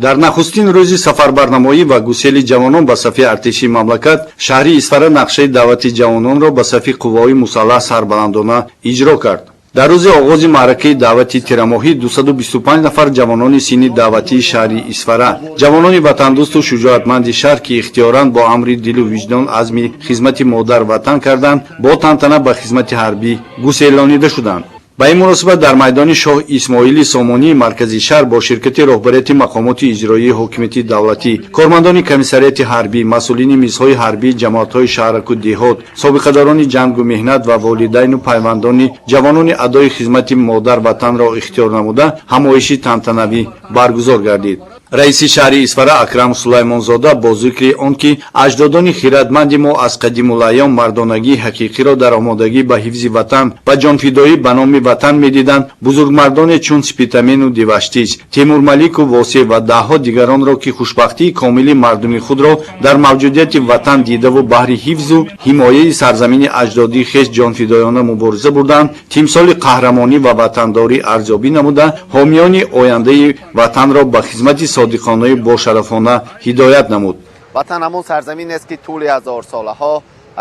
Дар нахустин рӯзи сафарбарнамоӣ ва гусели ҷавонон ба сафи артиши мамлакат, шаҳри Исфара нақшаи даъвати ҷавононро ба сафи қувваҳои мусаллаҳ сарбаландона иҷро кард. Дар рӯзи оғози маъракаи даъвати тирамоҳӣ 225 нафар ҷавонони синни даъватии шаҳри Исфара, ҷавонони ватандӯсту шуҷоатманди шаҳр, ки ихтиёран бо амри дилу виҷдон азми хизмати модар ватан карданд, бо тантана ба хизмати ҳарбӣ гуселонида шуданд. Ба ин муносибат дар майдони Шоҳ Исмоили Сомонии маркази шаҳр бо ширкати роҳбарияти мақомоти иҷроии ҳокимияти давлатӣ, кормандони комиссариати ҳарбӣ, масъулини мизҳои ҳарбии ҷамоатҳои шаҳраку деҳот, собиқадорони ҷангу меҳнат ва волидайну пайвандони ҷавонони адои хизмати модар ватанро ихтиёр намуда, ҳамоиши тантанавӣ баргузор гардид. Раиси шаҳри Исфара Акрам Сулаймонзода бо зикри он ки аҷдодони хиратманди мо аз қадимулайём мардонагии ҳақиқиро дар омодагӣ ба ҳифзи ватан ва ҷонфидоӣ ба номи ватан медиданд, бузургмардоне чун Спитамену Деваштич, Темурмалику Восеъ ва даҳҳо дигаронро, ки хушбахтии комили мардуми худро дар мавҷудияти ватан дидаву баҳри ҳифзу ҳимояи сарзамини аҷдодии хеш ҷонфидоёна мубориза бурданд, тимсоли қаҳрамонӣ ва ватандорӣ арзёбӣ намуда, ҳомиёни ояндаи ватанро ба хизмати содиқонаи бошарафона ҳидоят намуд. Ватан ҳамон сарзамин аст, ки тӯли ҳазорсолаҳо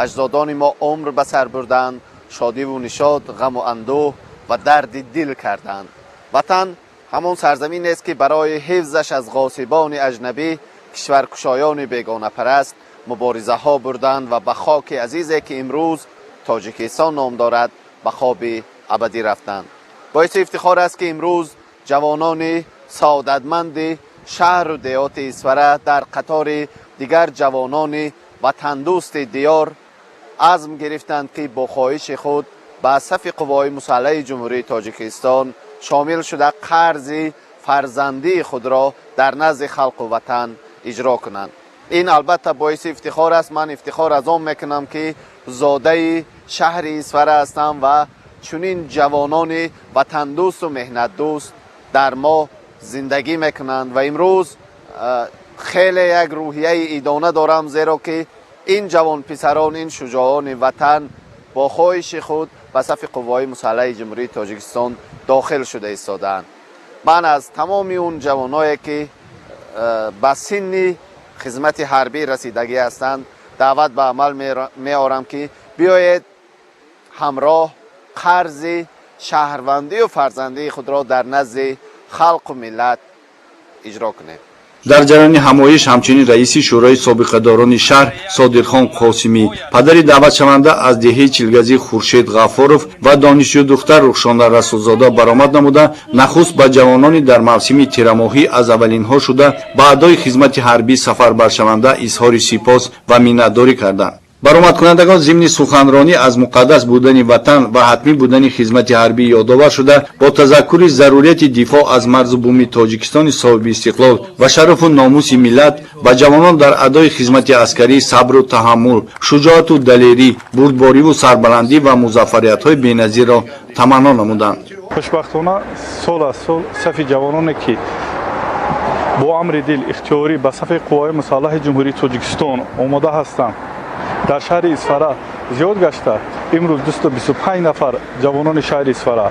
аҷдодони мо умр ба сар бурданд, шодиву нишод, ғаму андӯҳ ва дарди дил карданд. Ватан ҳамон сарзамин аст, ки барои ҳифзаш аз ғосибони аҷнабӣ, кишваркушоёни бегонапараст муборизаҳо бурданд ва ба хоки азизе, ки имрӯз Тоҷикистон ном дорад, ба хоби абадӣ рафтанд. Боиси ифтихор аст, ки имрӯз ҷавонони саодатманди шаҳру деҳоти Исфара дар қатори дигар ҷавонони ватандӯсти диёр азм гирифтанд, ки бо хоҳиши худ ба сафи қувваҳои мусаллаҳи Ҷумҳурии Тоҷикистон шомил шуда, қарзи фарзандии худро дар назди халқу ватан иҷро кунанд. Ин албатта боиси ифтихор аст. Ман ифтихор аз он мекунам, ки зодаи шаҳри Исфара ҳастам ва чунин ҷавонони ватандӯсту меҳнатдӯст дар мо зиндагӣ мекунанд. Ва имрӯз хеле як рӯҳияи идона дорам, зеро ки ин ҷавонписарон, ин шуҷоъони ватан бо хоҳиши худ ба сафи қувваҳои мусаллаҳи Ҷумҳурии Тоҷикистон дохил шуда истодаанд. Ман аз тамоми он ҷавоное, ки ба синни хизмати ҳарбӣ расидагӣ ҳастанд, даъват ба амал меорам, ки биёед, ҳамроҳ қарзи шаҳрвандию фарзандии худро дар назди халқу миллат иҷро кунем. Дар ҷараёни ҳамоиш ҳамчунин раиси шӯрои собиқадорони шаҳр Содирхон Қосимӣ, падари даъватшаванда аз деҳаи Чилгазӣ Хуршед Ғаффоров ва донишҷӯдухтар Рухшона Расулзода баромад намуда, нахуст ба ҷавонони дар мавсими тирамоҳӣ аз аввалинҳо шуда ба адои хизмати ҳарбӣ сафарбаршаванда изҳори сипос ва миннатдорӣ карданд. Баромадкунандагон зимни суханронӣ аз муқаддас будани ватан ва ҳатмӣ будани хизмати ҳарбӣ ёдовар шуда, бо тазаккури зарурияти дифоъ аз марзу буми Тоҷикистони соҳиби истиқлол ва шарафу номуси миллат ба ҷавонон дар адои хизмати аскарӣ сабру таҳаммул, шуҷоату далерӣ, бурдбориву сарбаландӣ ва музаффариятҳои беназирро таманно намуданд. Хушбахтона, сол аз сол сафи ҷавононе, ки бо амри дил ихтиёрӣ ба сафи қувваҳои мусаллаҳи Ҷумҳурии Тоҷикистон омода ҳастанд, дар шаҳри Исфара зиёд гашта, имрӯз 225 нафар ҷавонони шаҳри Исфара,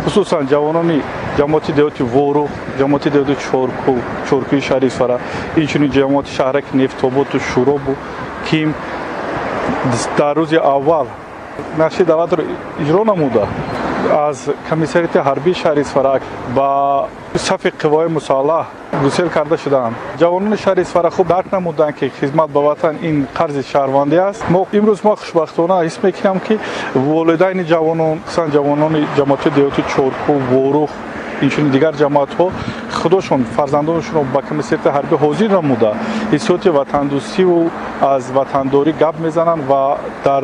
хусусан ҷавонони ҷамоати деҳоти Ворух, ҷамоати деҳоти Чоркӯи шаҳри Исфара, инчунин ҷамоати шаҳраки Нефтободу Шӯробу Ким дар рӯзи аввал нақши даъватро иҷро намуда, аз комиссариати ҳарбии шаҳри Исфара ба сафи қувваҳои мусаллаҳ гусел карда шудаанд. Ҷавонони шаҳри Исфара хуб дарк намуданд, ки хизмат ба ватан ин қарзи шаҳрвандӣ аст. Мо имрӯз мо хушбахтона ҳис мекунам, ки волидайни ҷавонон, хусусан ҷавонони ҷамоати деҳоти Чоркӯ, Ворух, инчунин дигар ҷамоатҳо худошон фарзандонашонро ба комиссариати ҳарбӣ ҳозир намуда, ҳиссиёти ватандӯстиву аз ватандорӣ гап мезананд ва дар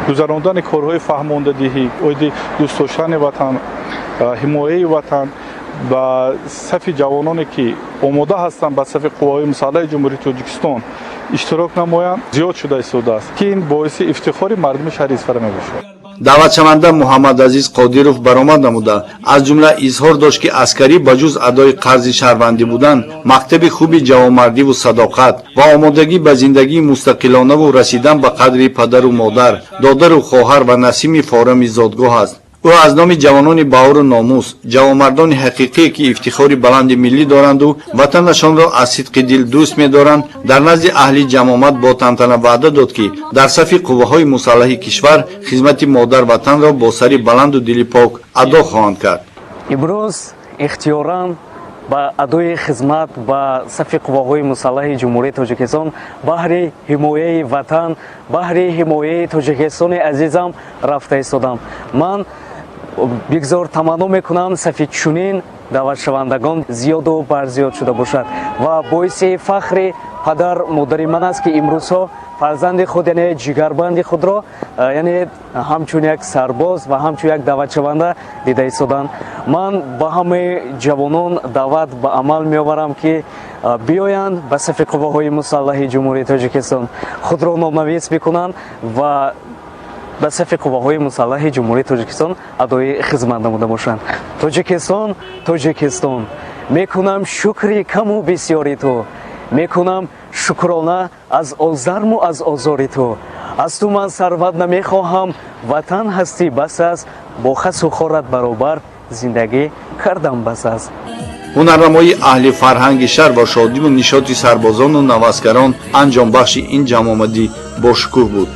гузарондани корҳои фаҳмондадиҳӣ оиди дӯст доштани ватан, ҳимояи ватан ба сафи ҷавононе, ки омода ҳастанд ба сафи қувваҳои мусаллаҳи Ҷумҳурии Тоҷикистон иштирок намоянд, зиёд шуда истодааст, ки ин боиси ифтихори мардуми шаҳри Исфара мебошад. Даъватшаванда Муҳаммадазиз Қодиров баромад намуда, аз ҷумла изҳор дошт, ки аскарӣ ба ҷуз адои қарзи шаҳрвандӣ будан, мактаби хуби ҷавонмардиву садоқат ва омодагӣ ба зиндагии мустақилонаву расидан ба қадри падару модар, додару хоҳар ва насими форами зодгоҳ аст. Ӯ аз номи ҷавонони баҳору номус, ҷавонмардони ҳақиқие, ки ифтихори баланди миллӣ доранду ватанашонро аз сидқи дил дӯст медоранд, дар назди аҳли ҷамъомад бо тантана ваъда дод, ки дар сафи қувваҳои мусаллаҳи кишвар хизмати модар ватанро бо сари баланду дили пок адо хоҳанд кард. Имрӯз ихтиёран ба адои хизмат ба сафи қувваҳои мусаллаҳи Ҷумҳурии Тоҷикистон, баҳри ҳимояи ватан, баҳри ҳимояи Тоҷикистони азизам рафта истодам. Ман бигзор таманно мекунам, сафи чунин даъватшавандагон зиёду барзиёд шуда бошад ва боиси фахри падар модари ман аст, ки имрӯзҳо фарзанди худ, яъне ҷигарбанди худро, яъне ҳамчун як сарбоз ва ҳамчун як даъватшаванда дида истоданд. Ман ба ҳамаи ҷавонон даъват ба амал меоварам, ки биёянд ба сафи қувваҳои мусаллаҳи Ҷумҳурии Тоҷикистон, худро номнавис бикунанд ва ба сафи қувваҳои мусаллаҳи Ҷумҳурии Тоҷикистон адои хизмат намуда бошанд. Тоҷикистон, Тоҷикистон, мекунам шукри каму бисёри ту, мекунам шукрона аз озарму аз озори ту. Аз ту ман сарват намехоҳам, ватан ҳастӣ, бас аст. Бо хасу хорат баробар зиндагӣ кардам, бас аст. Ҳунарнамоии аҳли фарҳанги шаҳр ва шодиву нишоти сарбозону наваскарон анҷомбахши ин ҷамъомадӣ бошукӯҳ буд.